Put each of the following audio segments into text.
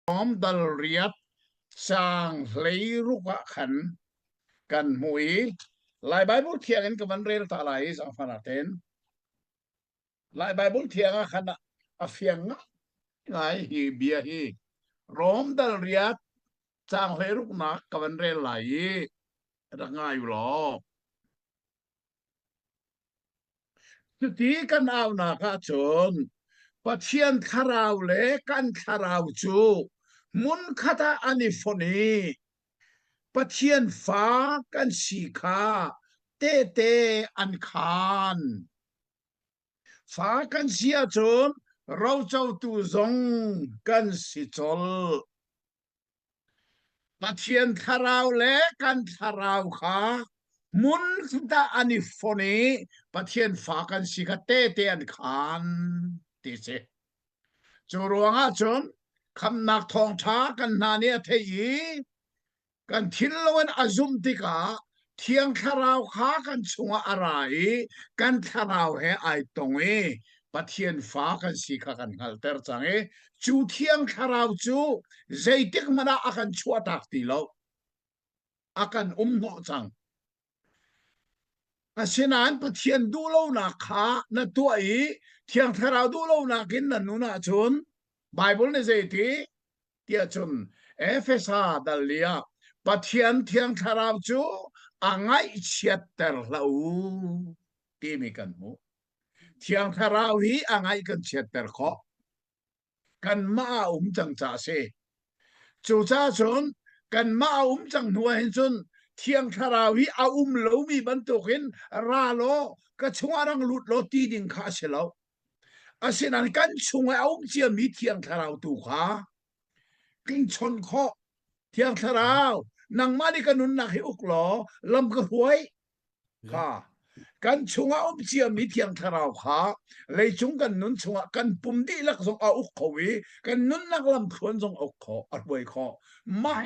Rom dal riat caang 16 ah khan kan hmuh i Lai Baibal Thiang in ka van rel ta lai i zaangfahnak tein. Lai Baibal Thiang ah khan a fiang ngai hi bia hi. Rom dal riat caang 16 nak ka van rel lai i rak ngai u law. Cuti kan aunak ahcun Pathian thlarau le kan thlarau cu hmunkhat ah an i fonh i Pathian fa kan si kha tehte an khaan. Fa kan si ahcun rocotu zong kan si colh. Pathian thlarau le kan thlarau kha hmun dah an i fon i Pathian fa kan si kha tehte an khaan ti si. Cu ruangah cun khamnak thawngṭha kan hna nih a theih i kan thinlung in a zumh tikah Thiang Thlarau kha kan chungah a ra i kan thlarau he ai tong i Pathian fa kan si kha kan hngalhter cang i cu Thiang Thlarau cu zeitik hmanh ah a kan chuahtak ti lo. A kan um hnawh cang. Asinain Pathian duhlonak kha na tuah i Thiang Thlarau duhlonak in na nun ahcun Baibal nih zeiti? Tiah cun Efesa dal li ah Pathian Thiang Thlarau cu a ngaihchiatter hlah u timi kan hmuh. Thiang Thlarau hi a ngaih kan chiatter khawh. Kanmah a um cang ca a si. Cucaah cun kanmah a um cang hnu ah hin cun Thiang Thlarau hi a um lomi bantukin ra law ka chungah rang lut law ti ding kha a si lo. Asinain kan chungah a um ciami Thiang Thlarau tu kha kan chawnh khawh. Thiang Thlarau, nangmah nih ka nunnak hi uk law lam ka hruai kha kan chungah um ciami Thiang Thlarau kha leicung kan nun chungah kan pum dihlak zong a uk kho i kan nunnak lamthluan zong a uk khawh, a hruai khawh. Mah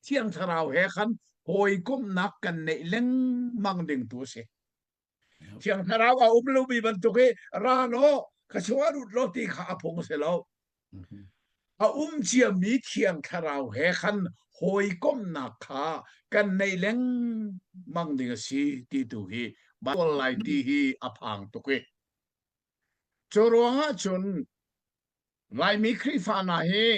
Thiang Thlarau he khan hawikomhnak kan neih lengmang ding tu a si. Thiang Thlarau a um lomi bantuk hi ra law ka chungah lut law ti kha a phung a si lo. A um ciami Thiang Thlarau he khan hawikomhnak kha kan neih lengmang ding a si ti tu hi Bible lai ti hi a phang tuk i. Cu ruangah cun Laimi Khrihfa hna hi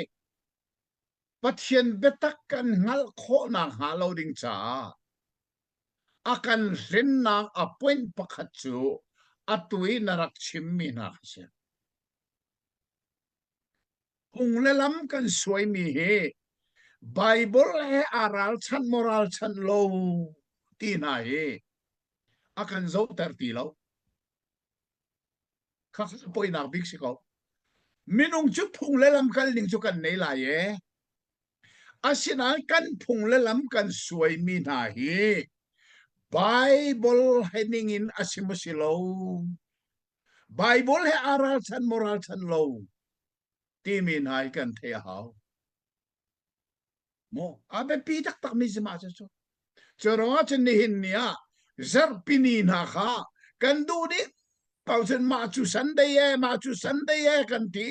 Pathian biatak kan hngalh khawh nakhnga lo ding caah A kan hlennak a point pakhat cu atu i na rak chimmi hna kha si. Phung le lam kan suaimi hi Baibal he aa ralchanh maw ralchanh lo ti hna hi a kan zohter ti lo. Khakha poinak bik si ko. Minung cu phung le lam kal ning cu kan nei lai e. Asinain kan phung le lam kan suaimi hna hi Baibal he ningin a si maw si lo? Baibal he aa ralchan maw ralchan lo? Timi hna hi kan theih a hau. Maw a biapi taktakmi si mah cucu. Cu ruangah cun nihin ni ah zarhpini hna kha kan duh dih paoh cun mah cu Sunday e, mah cu Sunday e kan ti.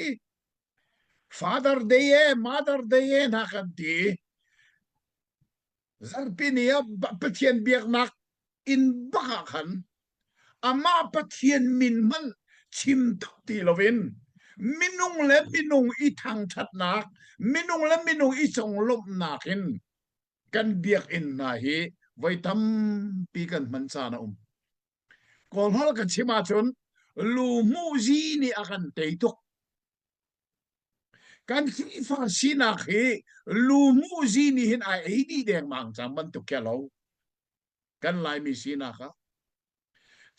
Father Day e, Mother Day e hna kan ti. Zarhpi ni ah Pathian biaknak inn bak ah khan amah Pathian min hmanh chim ti loin minung le minung i thangṭhatnak, minung le minung i conglawmhnak in kan biakinn hna hi voi tampi kan hman caan a um. Kawlholh ka chim ahcun luhmuhzi nih a kan tei tuk. Kan Khrihfa sinak hi luhmuhzi nih hin ai ei dih dengmang cang bantuk khi a lo. Kan Laimi sinak ah.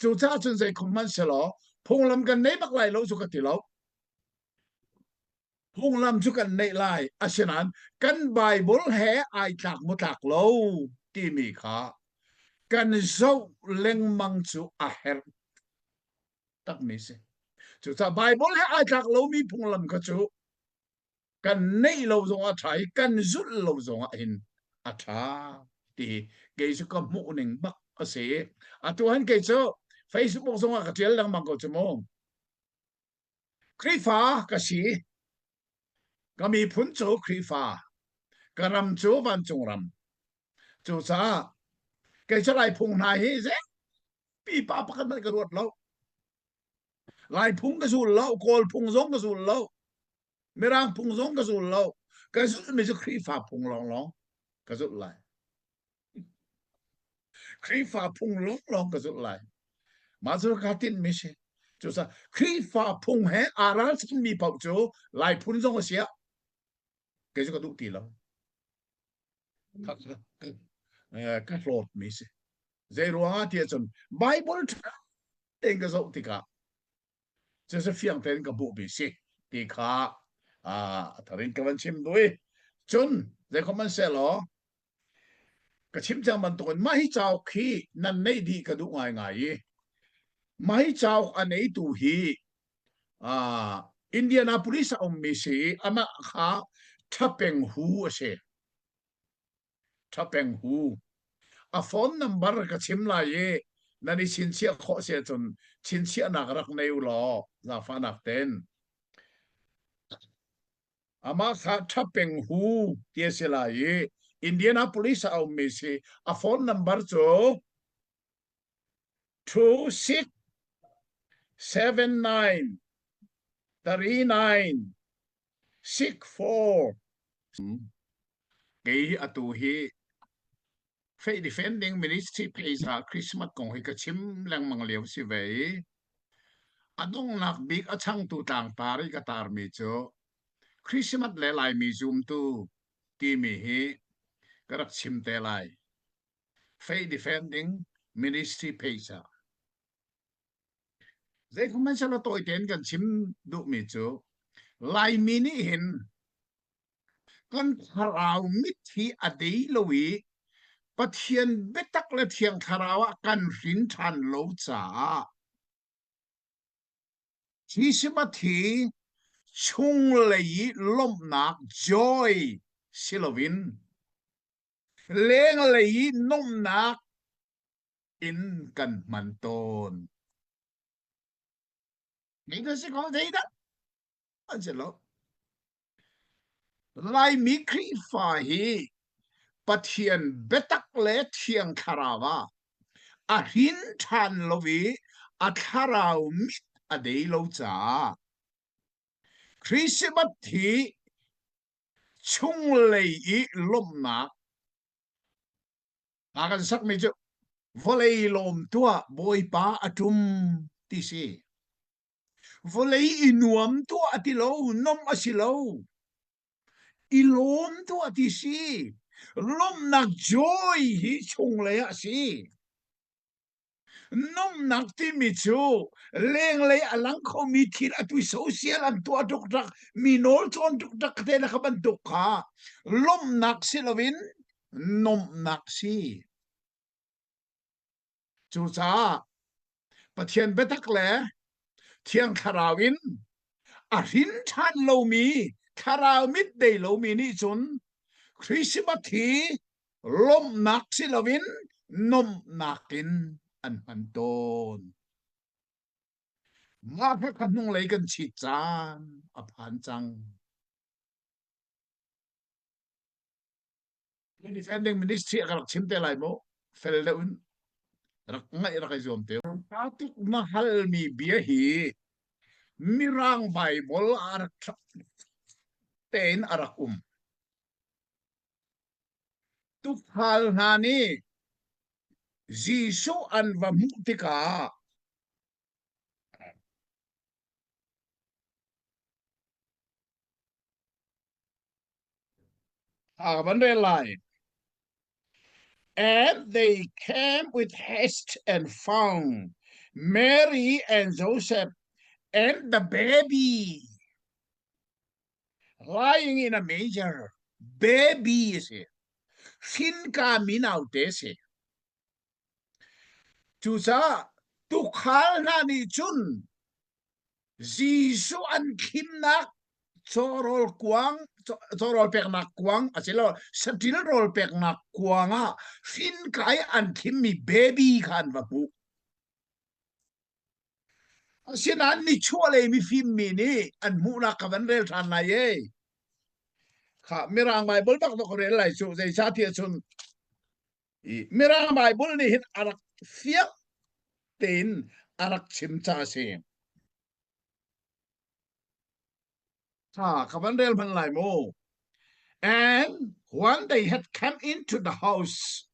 Cucaah cun zeikhum hmanh selaw phunglam kan nei bak lai lo cu ka ti lo. Phunglam cu kan neih lai. Asinain kan Baibal he ai tlak maw tlak lo timi kha kan zoh lengmang cu a herh takmi si. Cucaah Baibal he ai tlak lomi phunglam kha cu kan neih lo zong a ṭha i kan zulh lo zong ah hin a ṭha ti kei cu ka hmuh ning bak a si. Atu han kei cu Facebook zong ah ka ṭial lengmang ko cu mu. Khrihfa ka si. Ka miphun cu Khrihfa, ka ram cu vancung ram. Cucaah kei cu Lai phung hna hi zei pipa pakhat hmanh ka ruat lo. Lai phung ka zul lo, Kawl phung zong ka zul lo, Mirang phung zong ka zul lo. Ka zulhmi cu Khrihfa phung lawnglawng ka zulh lai. Khrihfa phung lawnglawng ka zulh lai. Mah cu kaa tinhmi si. Cucaah Khrihfa phung he aa ralchanmi paoh cu Lai phun zong a si ah kei cu ka duh ti lo. Ka hlawtmi si. Zei ruangah tiah cun Bible ṭha tein ka zoh tikah cucu fiang tein ka hmuhmi si ti kha a thar in ka van chim duh i cun zeihmanh ka chim cang bantukin mah hi cauk hi nan neih dih ka duh ngaingai i mah hi cauk a neitu hi Indianapolis a ummi si i amah kha Ṭhapeng Hu a si. Ṭhapeng Hu. A phone number ka chim lai i nan i chinchiah khawh si ahcun chinchiahnak rak nei u law zaangfahnak ten. Amah kha Ṭhapeng Hu ti a si lai i Indianapolis ah a ummi si. A phone number cu 26 79 39 64 Kei atu hi Faith Defending Ministry page ah Christmas kong hi ka chim lengmang lio si ve i a donghnak bik a changtu tlangtar i ka tarmi cu Christmas le Laimi zumtu timi hi ka rak chim te lai. Faith Defending Ministry page ah. Zeihmanh tawi tein kan chim duhmi cu Laimi nih hin kan thlarau mit hi a dei lo i Pathian biatak le Thiang Thlarau ah kan hrin ṭhan lo caah Christmas hi chunglei i lawmhnak joy si loin lenglei i nuamhnak in kan hman tawn. Ni ka si ko zeidah an si lo. Laimi Khrihfa hi Pathian biatak le Thiang Thlarau ah a hrin ṭhan lo i a thlarau mit a dei lo caah Christmas hi chunglei i lawmhnak a kan sakmi cu vawlei lawm tuah Bawipa a ṭum ti si. Vawlei i nuam tuah a ti lo, nom a si lo. I lawm tuah ti si. Lawmhnak joy hi chunglei ah a si. Nomnak timi cu lenglei a lang khomi thil atu social an tuah tuk mi nawl cawn tuk tak te na kha bantuk kha lawmhnak si loin nomhnak si. Cucaah Pathian biatak le Thiang Thlarau in a hrin ṭhan lomi thlarau mit dei lomi nih cun Christmas hi lawmhnak si loin nomhnak in an hman tawn. Mah kha kha hnunglei kan chit caan a phan cang. Defending ministry a ka rak chim te lai mu fel deuh in rak ngaih rak i zuam te. Ta tuk na halmi bia hi Mirang Bible ah rak tein a rak um. Tukhal hna nih Jesuh an va hmuh tikah a van rel lai. And they came with haste and found Mary and Joseph and the baby lying in a manger. Baby a si. Hrinka mi naute si. Cucaah tuukhal hna nih cun Jesuh an thimnak cawrawl kuang cawrawl peknak kuang asilo saṭil rawl peknak kuang ah hrinkai an thimmi baby kha an va hmuh. Asinain nichuahlei mifim mi nih an hmuhnak kha van rel ṭhan lai e. Kha Mirang Bible bak ka rel lai cu zeicahtiah cun Mirang Bible nih hin a rak fiang tein a rak chim ca a si. Tha ka van rel hman lai mu. And when they had come into the house,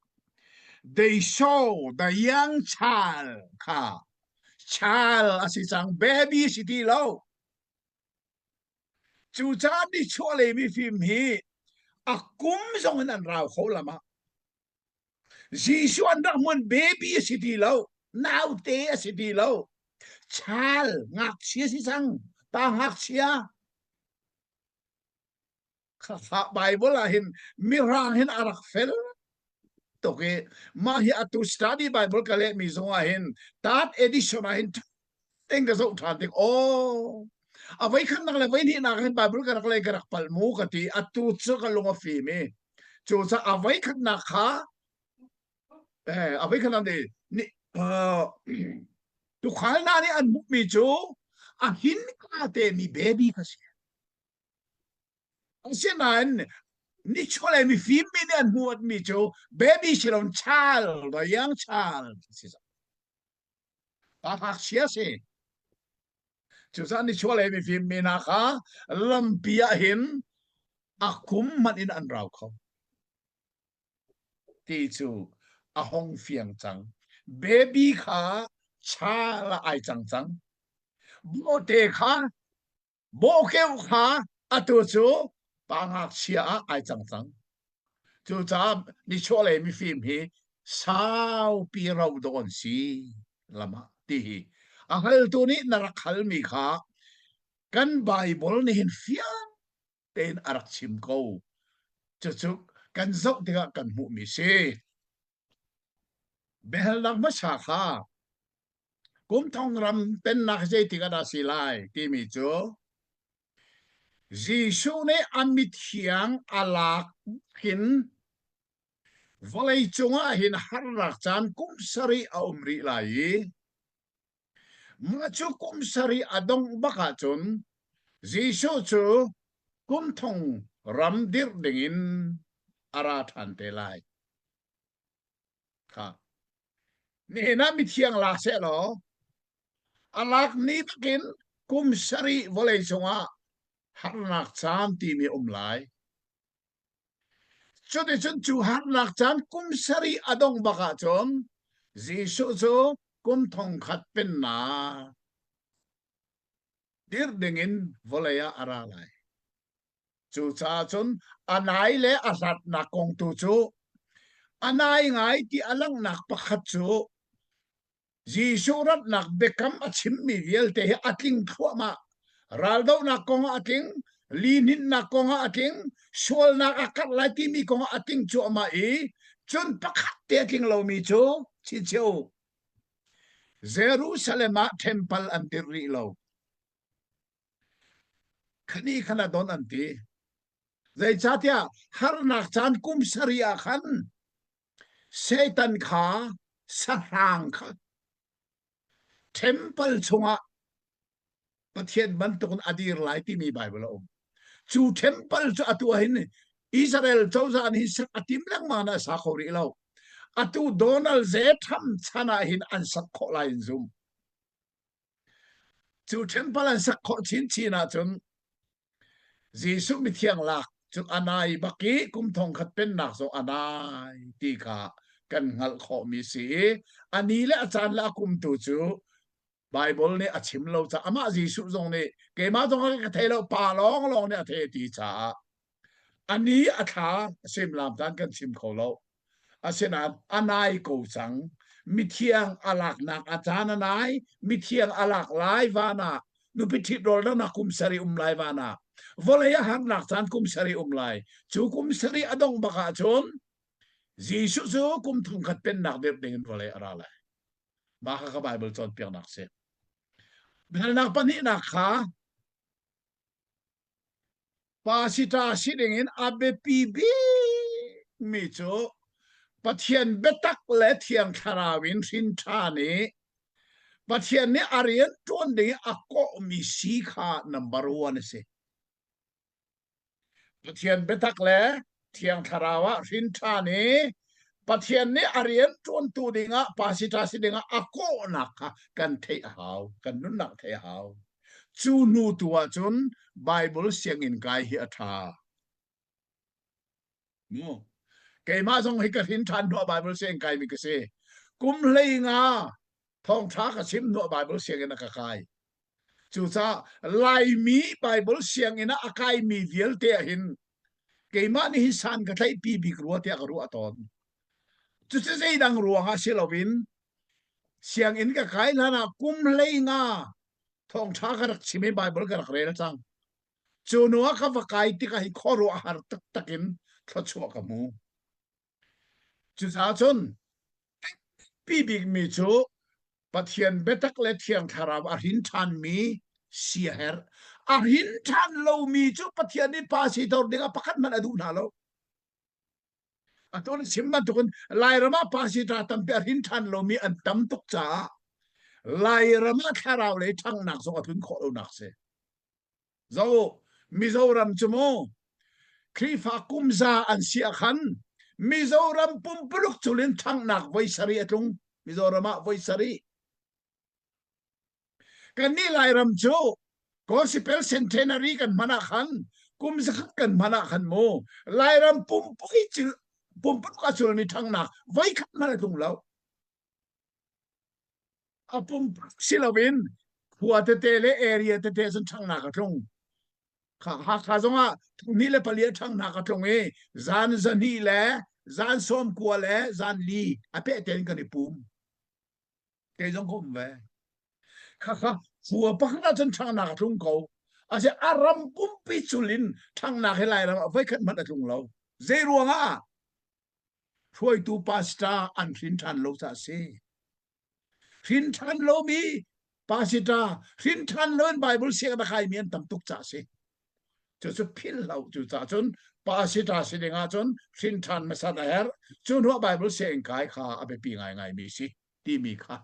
they saw the young child kha child a si cang baby si ti lo Cucaah nichuahlei mifim hi a kum zong in an rau kho lam ah. Jesuh an rak hmun baby a si ti lo, naute a si ti lo, child ngakchia si cang, pa ngakchia. Kha Bible ah hin mirang hin a rak fel tuk i mah hi atu study Bible ka leh mi zong ah hin third edition ah hin teng ka zoh ṭhan tik aw a voi khatnak le voi hnihnak hin Bible ka rak lei ka rak palh mu ka ti atu cu ka lung a fim i cu ca a voi khatnak kha eh a voi khatnak nih ni tukhal hna nih an hmuhmi cu a hin ka te mi baby kha si. Asinain nichuahlei mifim mi nih an hmuatmi cu baby si lo child, the young child si. Pa ngakchia si. Cucaah nichuahlei mifim mi hna kha lampi ah hin a kum hmanh in an rau kho. Ti cu a hong fiang cang. Baby kha child ah ai cang cang. Bawhte kha Bawhkeuh kha atu cu pa ngakchia ah ai cang cang. Cucaah nichuahlei mifim hi saupi ro dawh an si lam ah ti hi a hngaltu nih na rak halmi kha kan Baibal nih hin fiang tein a rak chim ko. Cucu kan zoh tikah kan hmuhmi si. Biahalnak hmasa kha Kum thong ram pennak zeitik ah dah si lai timi cu Jesuh nih a mithiang a lak in vawlei cungah hin harnak caan kum sarih a um rih lai i mah cu kum sarih a dongh bak ahcun Jesuh cu kum thong ram dirh dingin a ra ṭhan te lai. Kha. Nihin ah mithiang la seh law a lak ni takin kum sarih vawlei cungah harnak caan timi um lai. Cuticun cu harnak caan kum sarih a dong bak ahcun Jesuh cu kum thongkhat pennak dirh dingin vawlei ah a ra lai. Cucaah cun a nai le a hlatnak kong tu cu a nai ngai ti a langhnak pakhat cu Jesuh ratnak biakam a chimmi vialte hi a tling thluahmah. Raldohnak kong ah a tling, lihninhnak kong ah a tling, sualnak a karh lai timi kong ah a tling cuahmah i cun pakhat te a tling lomi cu chicheu Jerusalem ah temple an dirh rih lo. Khani khan a don an ti. Zeicahtiah harnak caan kum sarih ah khan Satan kha sahrang kha temple chungah Pathian bantukin a dir lai timi Bible a um. Cu temple cu atu ah hin Israel cozah nih sak a tim lengmang na a sa kho rih lo. Atu Donald J. Trump chan ah hin an sak khawh lai in zum. Cu temple an sak khawh chinchin ahcun Jesuh mithiang lak cu a nai bak i kum thongkhat pennak zong a nai ti kha kan hngalh khawhmi si i a ni le a caan le a kum tu cu Baibal nih a chim lo caah amah Jesuh zong nih keimah zong ka thei lo pa lawnglawng nih a thei ti caah A ni a thla suimilam caan kan chim kho lo. Asinain a nai ko cang. Mithiang a laknak a caan a nai. Mithiang a lak lai van ah. Nupi ṭhit rawldanghnak kum sarih um lai van ah. Vawlei a harnak caan kum sarih um lai. Cu kum sarih a dongh bak ahcun Jesuh cu kum thongkhat pennak dirh ding in vawlei a ra lai. Mah kha ka Bible cawnpiaknak si. Biahalnak pahnihnak kha Pasita si dingin a biapi bikmi cu Pathian biatak le Thiang Thlarau in hrin ṭhan i Pathian nih a rian ṭuan ding i a kawhmi si kha number one a si. Pathian biatak le Thiang Thlarau ah hrin ṭhan i Pathian nih a rian ṭuantu dingah pastor si dingah a kawhnak kha kan theih a hau, kan nunnak theih a hau. Cu hnu tu ahcun Bible sianginn kai hi a ṭha. Mu. Keimah zong hi ka hrin ṭhan hnuah Bible sianginn kaimi ka si. Kum hlei nga thawngṭha ka chim hnuah Bible sianginn a ka kai. Cucaah Laimi Bible sianginn ah a kaimi vialte ah hin keimah nih hi san ka tlaihpi bik rua tiah ka ruah tawn. Cucu zeidang ruangah si loin sianginn ka kai hlan ah kum hlei nga thawngṭha ka rak chim i Bible ka rak rel cang. Cu hnu ah ka va kai tikah hi khuaruahhar taktak in thluachuah ka hmu. Cucaah cun pi bikmi cu Pathian biatak le Thiang Thlarau a hrin ṭhanmi si a herh. A hrin ṭhan lomi cu Pathian nih pa siter dingah pakhat hmanh a duh hna lo. Atu na chim bantukin Lairam ah pastor tampi a hrin ṭhan lomi an tam tuk caah Lairam ah thlarau lei ṭhanghnak zong a tlun khawh lonak si. Zo Mizoram cu mu Khrihfa kum za an si ah khan Mizoram pumpuluk culin ṭhanghnak voi sarih a tlung. Mizoram ah voi sarih. Kannih Lairam cu Gospel Centenary kan hman ah khan kum zakhat kan hman ah khan mu Lairam pumpui cil pumpuluk a culmi ṭhanghnak voi khat hmanh a tlung lo. A pumpak si loin khua tete le area tete cun ṭhanghnak a tlung. Hakha zongah thonghnih le pali a ṭhanghnak a tlung i zan zahnih le zan 90 le zan li a peh tein kan i pum. Kei zong ka um ve. Khakha khua pakhat ah cun ṭhanghnak a tlung ko. Ase a ram pumpi cul in ṭhanghnak hi Lairam ah voikhat hmanh a tlung lo. Zei ruangah? Hruaitu pastor an hrin ṭhan lo caah a si. Hrin ṭhan lomi pastor, hrin ṭhan loin Bible sianginn a kaimi an tam tuk caah a si. Cucu philh lo. Cucaah cun pastor si ding ahcun hrin ṭhan hmasat a herh. Cu hnuah Bible sianginn kai kha a biapi ngaingaimi si timi kha.